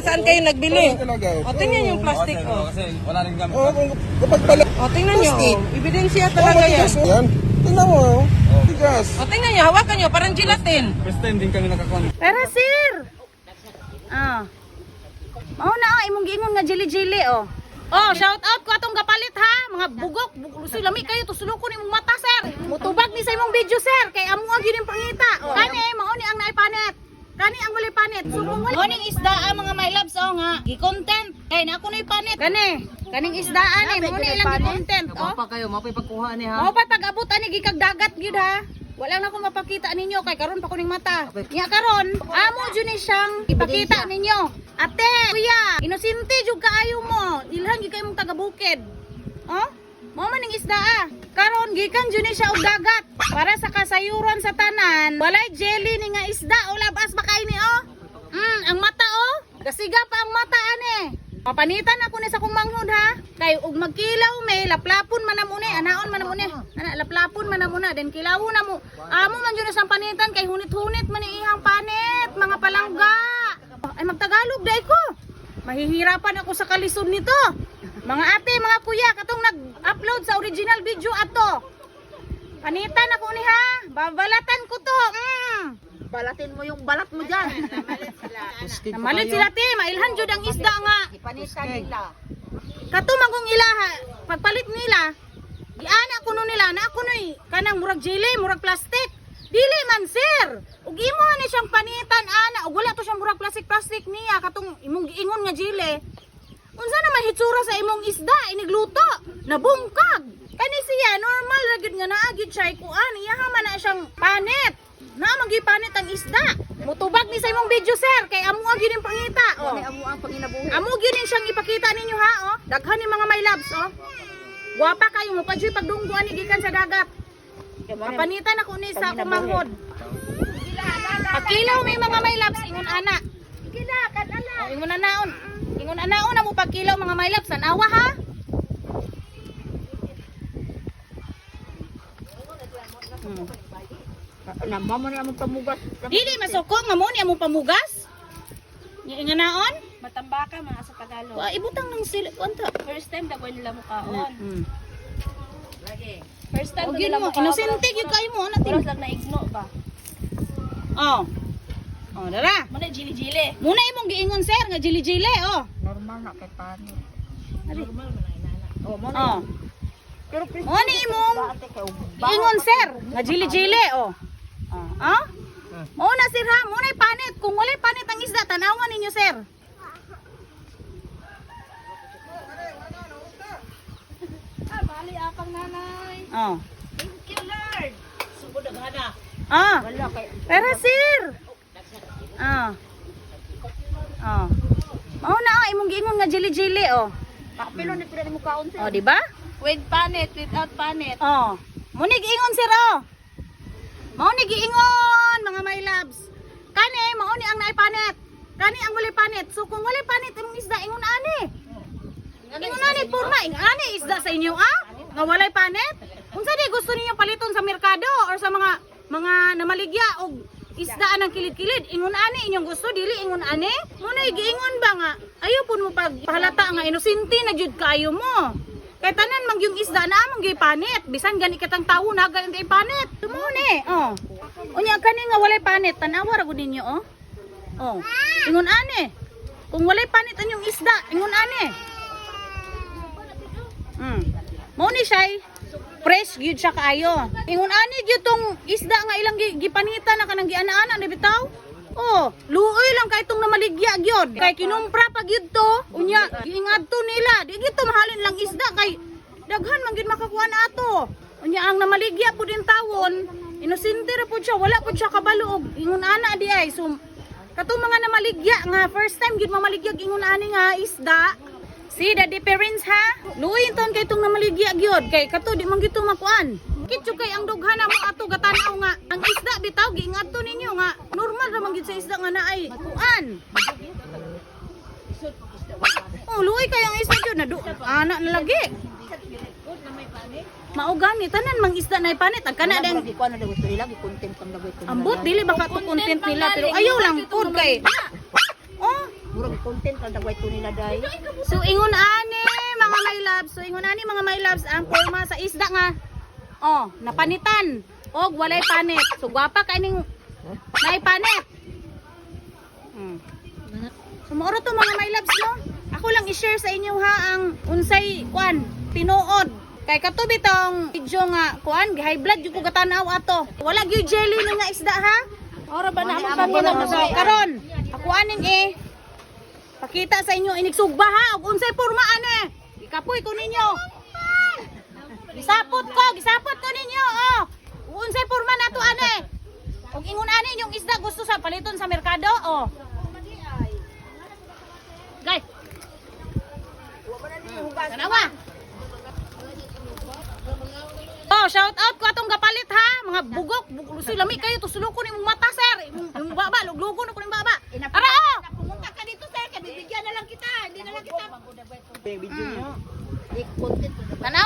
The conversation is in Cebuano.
Saan kayo nagbili? Talaga. O, tingnan yung plastic, oh. Kasi wala rin gamit. Oo, kung kapag pala. O, tingnan nyo. Plastic. Oh. Ebidensya talaga yan. Matigas. Yan. Tingnan mo. Oh. Tigas. O, tingnan nyo. Hawakan nyo. Parang gelatin. First time din kami nakakuha. Pero sir. Ah. Mao na ang imong giingon nga jili-jili oh. Oh, shout out ko atong gapalit ha, mga bugok, bugok lami kayo tusulukon imong mata sir. Mutubag ni sa imong video sir kay amo ang gyud pangita. Oh. Kani mao ni ang naipanet. Kani ang wali panet. So kung wali Morning isda ah, mga my loves oh nga. Gi-content kay na ako na panet. Kani, kaning isdaan eh mao ni ilang gi-content oh. Pa kayo, mapay pagkuha ni ha. Mao pa pag-abot ani gikag dagat gyud ha. Wala na akong mapakita ninyo kay karon pa kuning mata. Nya karon, amo jud ni siyang ipakita ninyo. Ate, kuya, inosente jud kaayo mo. Ilhan gyud kay mong taga bukid. Oh? Mao man ning isda ah. Karon gikan jud ni siya og dagat para sa kasayuran sa tanan. Walay jelly ni nga isda o labas ba kay ni oh. Ang mata oh. Gasiga pa ang mata ane. Papanitan ako ni sa kong manghod ha. Kay og magkilaw may laplapon man amo ni, anaon man amo ni. Ana laplapon man amo na then kilawon na mo. Amo man jud na siyang panitan kay hunit-hunit man ni ihang panit, mga palangga. Ay magtagalog dai ko. Mahihirapan ako sa kalisod nito. Mga ate, mga kuya, katong nag-upload sa original video ato. Panitan ako ni ha. Babalatan ko to. Balatin mo yung balat mo dyan. Namalit sila te, mailhan jud ang isda nga. Ipanitan nila. Kato magong ilaha, pagpalit nila, giana kuno nila, na kunoy kanang murag jelly, murag plastic. Dili man sir. Ug imo ni siyang panitan ana, ug wala to siyang murag plastic plastic niya katong imong giingon nga jelly. Unsa na man hitsura sa imong isda inigluto, nabungkag. Kani siya normal ra gyud nga naa gyud siya kuan, iyaha man na siyang panit. Naa man gyud panit ang isda. Mutubag ni sa imong video sir kay amo gyud yung pangita. Oh. Amo ang panginabuhi. Amo gyud ni siyang ipakita ninyo ha oh. Daghan ni mga my loves oh. Gwapa kayo mo padyoy pagdunggo ani gikan sa dagat. Kapanitan ako ni sa akong manghod. Pagkilaw may mga my loves ingon ana. Oh, ingon anaon. Ingon anaon na mo pagkilaw mga my loves tanawa ha. Namama na among pamugas. Dili masuko nga mo ni among pamugas. Nya inganaon? Matambaka mga sa Tagalog. Wa ibutang ng sila kuanta. First time dagwan nila mukaon. First time Og daw yun nila mo, mukaon. inosente gyud kayo mo ana Pero tin. lang naigno ba? Oh. Oh, dara. Muna jili-jili. Muna imong giingon sir nga jili-jili oh. Normal na kay panit. Normal man Oh, mo Oh. Pero Mo ni imong ate kay ug giingon sir nga jili-jili oh. Oh, ah? Mo na sir ha, mo na panit. Kung walay panit ang isda, tanawan ninyo sir. Ah, mali apang nanay. Oh. Thank you, Lord. Sugod ang hana. Ah. Wala kay Pero sir. Ah. Oh. Mao na oh, imong giingon nga jili-jili oh. Kapilo ni pila ni mukaon sir. Oh, di ba? With panit, without panit. Oh. Mao ni giingon sir oh. Mao ni giingon mga my loves. Kani mao ni ang naipanet. Kani ang walay panet. So kung walay panet imong isda ingon ani. Ingon ani porma ing ani isda sa inyo ah. Nga walay panet. Unsa di gusto ninyo paliton sa merkado or sa mga namaligya og isda ang kilid-kilid ingon ani inyong gusto dili ingon ani mo na giingon ba nga ayo pud mo pag pahalata nga inosente na jud kaayo mo. Kay tanan mang yung isda na among gipanit. Bisan gani kitang tawo na gani kay panit. Tumune, oh. Unya kani nga walay panit, tanawa ra gud ninyo, oh. Oh. Ingon ani. Kung walay panit ang yung isda, ingon ani. Mao ni siya fresh gyud siya kaayo. Ingon ani gyud tong isda nga ilang gipanitan na kanang giana-ana ni bitaw. Oh, luoy lang kay itong namaligya gyud. Kay kinumpra pa gyud to, unya giingadto nila. Di gyud to mahalin lang isda kay daghan man gyud makakuha na ato. Unya ang namaligya pud in tawon, inosente ra pud siya, wala pud siya kabalo og ingon ana di ay. So katong mga namaligya nga first time gyud mamaligya ingon ani nga isda. See the difference ha? Luoy taon kay itong namaligya gyud kay kato di man gyud to makuan. Kitso kay ang dughan na mo ato gatanaw nga ang isda bitaw giingadto ninyo nga normal ra man gyud sa isda nga naay kuan. Oh, luoy kay ang isda gyud na ana na lagi. Mao gani tanan mang isda na ipanit ang kana dang Lagi ko ano gusto nila gi-content kang lagi ko. ambot dili baka to content nila pero ayaw lang pud kay. Oh, Murag Content lang dagway to nila day. So ingon ani mga my loves, so ingon ani mga my loves ang porma sa isda nga. Oh, napanitan og walay panit. So gwapa kay ning naay panit. So mauro to mga my loves, no. Ako lang i-share sa inyo ha ang unsay kuan tinuod. Kay kato bitong video nga kuan high blood jud ko gatanaw ato. Wala gyud jelly ni nga isda ha. Ora ba na Wala among So karon ako aning eh pakita sa inyo inigsugba ha og unsay porma ane. Ikapoy ko ninyo. Gisapot ko ninyo oh. Unsay porma nato ane. Og ingon ani inyong isda gusto sa paliton sa merkado oh. Guys. Tanawa. Oh, shout out ko atong gapalit ha, mga bugok, lusoy lami kayo tusulo ko nimong mata sir, imong baba, luglugon ko nimong baba. Ara oh. Pumunta ka dito sir, kay bibigyan na lang kita. Hindi na lang kita. Di content to. Tanawa.